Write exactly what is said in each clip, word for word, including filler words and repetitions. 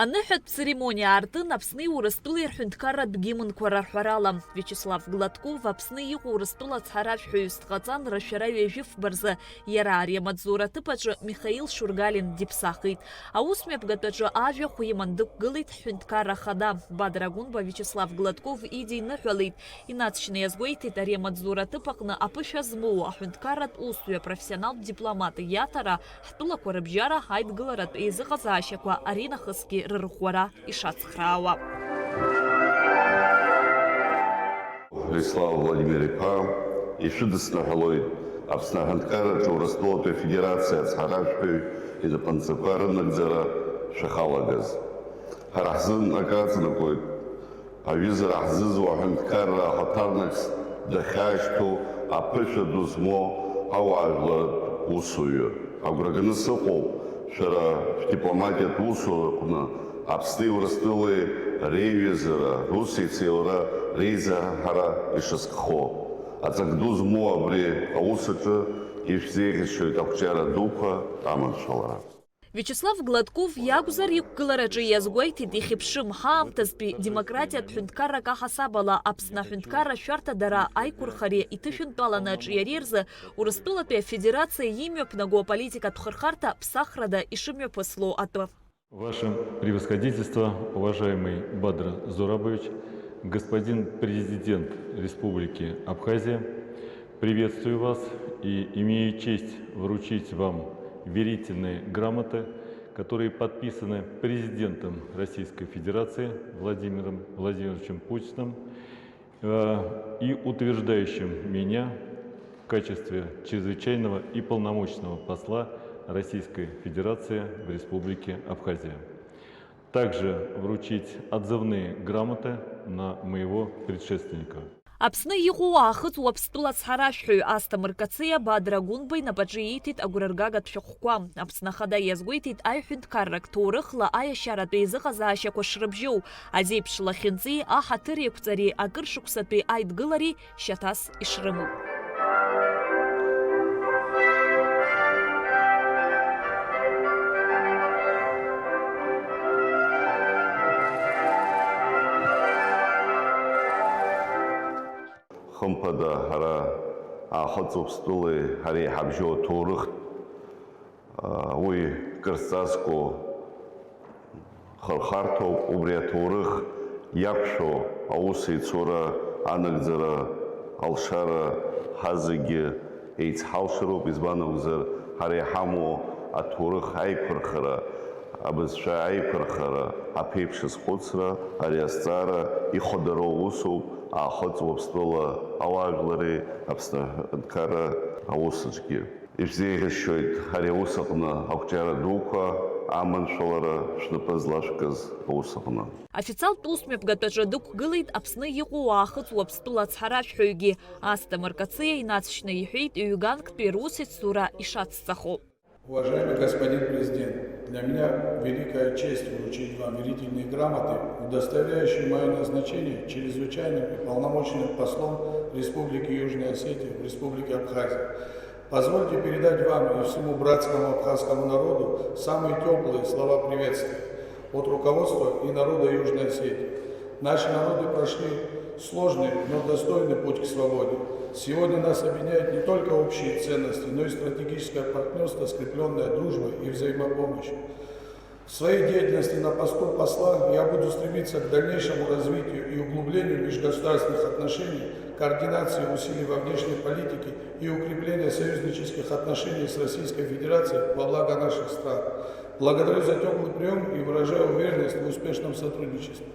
Аныҳәатә церемониа аартын Аԥсни Урыстәылеи рҳәынҭқарратә гимнқәа рарҳәарала. Виачеслав Гладков Аԥсны иҟоу Урыстәыла ацҳаражәҳәаҩыс дҟаҵан, рашәара ҩажәи фба рзы иара ари амаҵзура аҭыԥ аҿы Михаил Шургалин диԥсахит. Аусмҩаԥгатә аҿы ажәахә иман дықәгылеит ҳҳәынҭқарра ахада. Бадра Гәынба Виачеслав Гладков идиныҳәалеит. Инаҵшьны иазгәеиҭеит, ари амаҵзура аҭыԥ аҟны аԥышәа змоу аҳәынҭқарратә усзуҩы апрофессионалтә дипломат иаҭара, ҳтәылақәа рыбжьара, аидгыларатә еизыҟазаашьақәа аринахысгьы рырӷәӷәара ишацхраауа. Владислав Владимир-иԥа, ишәыдысныҳәалоит Аԥсны аҳәынҭқарраҿы Урыстәылатәи Афедерациа ацҳаражәҳәаҩ инапынҵақәа рынагӡара шәахалагаз. Ҳара ҳзын акы аҵанакуеит. Аҩызара ҳзызуа аҳәынҭқарра ахаҭарнакс дахьаашьҭу аԥышәа ду змоу ауаажәлартә усуҩы. Агәра ганы сыҟоуп, шәара шәдипломатиатә усураҟны Аԥсни Урыстәылеи реиҩызара, русеицеилара реизаҳара ишазкхо. Аҵак ду змоу абри аус аҿы ишәзеиӷьасшьоит ақәҿиара дуқәа аманшәалара. Виачеслав Гладков иакәзар, иқәгылараҿы иазгәеиҭеит, ихьыԥшым ҳаамҭазтәи демократиатә ҳәынҭқаррак аҳасабала Аԥсны аҳәынҭқарра ашәарҭадара аиқәырхареи иҭышәынтәаланы аҿиареи рзы Урыстәылатәи Афедерациа имҩаԥнаго аполитикатә хырхарҭа ԥсахрада ишымҩаԥысло атәы. Ваше превосходительство, уважаемый Бадра Зурабович, господин президент Республики Абхазия, приветствую вас и имею честь вручить вам верительные грамоты, которые подписаны президентом Российской Федерации Владимиром Владимировичем Путиным, э, и утверждающим меня в качестве чрезвычайного и полномочного посла Российской Федерации в Республике Абхазия. Также вручить отзывные грамоты на моего предшественника. Аԥсны иҟоу Аахыҵ Уаԥстәыла ацҳаражәҳәаҩ Асҭамыр Кациа Бадра Гәынба инапаҿы ииҭеит агәра ргагатә шәҟәқәа. Аԥсны Ахада иазгәеиҭеит аиҳәынҭқаррак ҭоурыхла аиашьаратә еизыҟазаашьақәа шрыбжьоу, азеиԥш лахьынҵеи аҳаҭыр еиқәҵареи акыр шықәсатәи аидгылареи шьаҭас ишрымоу. Хымԥада, ҳара Аахыҵ Уаԥстәылеи ҳареи ҳабжьоу аҭоурыхтә, уи кыр зҵазкуа хырхарҭоуп. Убри аҭоурых иақәшәо аусеицура анагӡара алшара ҳазегьы еицҳалшароуп, избан акәзар, ҳара иҳамоу аҭоурых аиқәырхара, абызшәа аиқәырхара, аԥеиԥш азхәыцра, ари азҵаара ихадароу усуп Аахыҵ Уаԥстәыла ауаажәлари Аԥсны аҳәынҭқарра аус аҿгьы. Ишәзеиӷьасшьоит ари аус аҟны ақәҿиара дуқәа аманшәалара шәнапы злашәкыз аус аҟны. Официалтә усмҩаԥгатәаҿы дықәгылеит Аԥсны иҟоу Аахыҵ Уаԥстәыла ацҳаражәҳәаҩгьы. Асҭамыр Кациа инаҵшьны иҳәеит ҩганктәи русеицура ишацҵахо. Уважаемый господин президент, для меня великая честь вручить вам верительные грамоты, удостоверяющие моё назначение чрезвычайным и полномочным послом Республики Южная Осетия в Республике Абхазия. Позвольте передать вам и всему братскому абхазскому народу самые теплые слова приветствия от руководства и народа Южной Осетии. Наши народы прошли сложный, но достойный путь к свободе. Сегодня нас объединяют не только общие ценности, но и стратегическое партнёрство, скреплённое дружбой и взаимопомощью. В своей деятельности на посту посла я буду стремиться к дальнейшему развитию и углублению межгосударственных отношений, координации усилий во внешней политике и укреплению союзнических отношений с Российской Федерацией во благо наших стран. Благодарю за тёплый приём и выражаю уверенность в успешном сотрудничестве.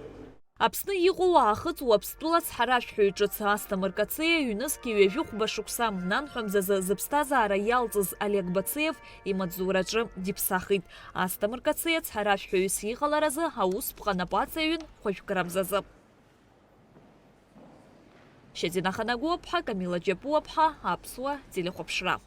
Аԥсны иҟоу Аахыҵ Уаԥстәыла ацҳаражәҳәаҩ ҿыц Асҭамыр Кациа ҩнызқь ҩажәи хәба шықәса нанҳәамзазы зыԥсҭазаара иалҵыз Олег Бациев имаҵзураҿы диԥсахит. Асҭамыр Кациа ацҳаражәҳәаҩыс иҟаларазы аусԥҟа напы аҵаҩын хәажәк рамзазы. Шьазина Ханагәыаԥҳа, Камила Џьапуаԥҳа, Аԥсуа телехәаԥшра.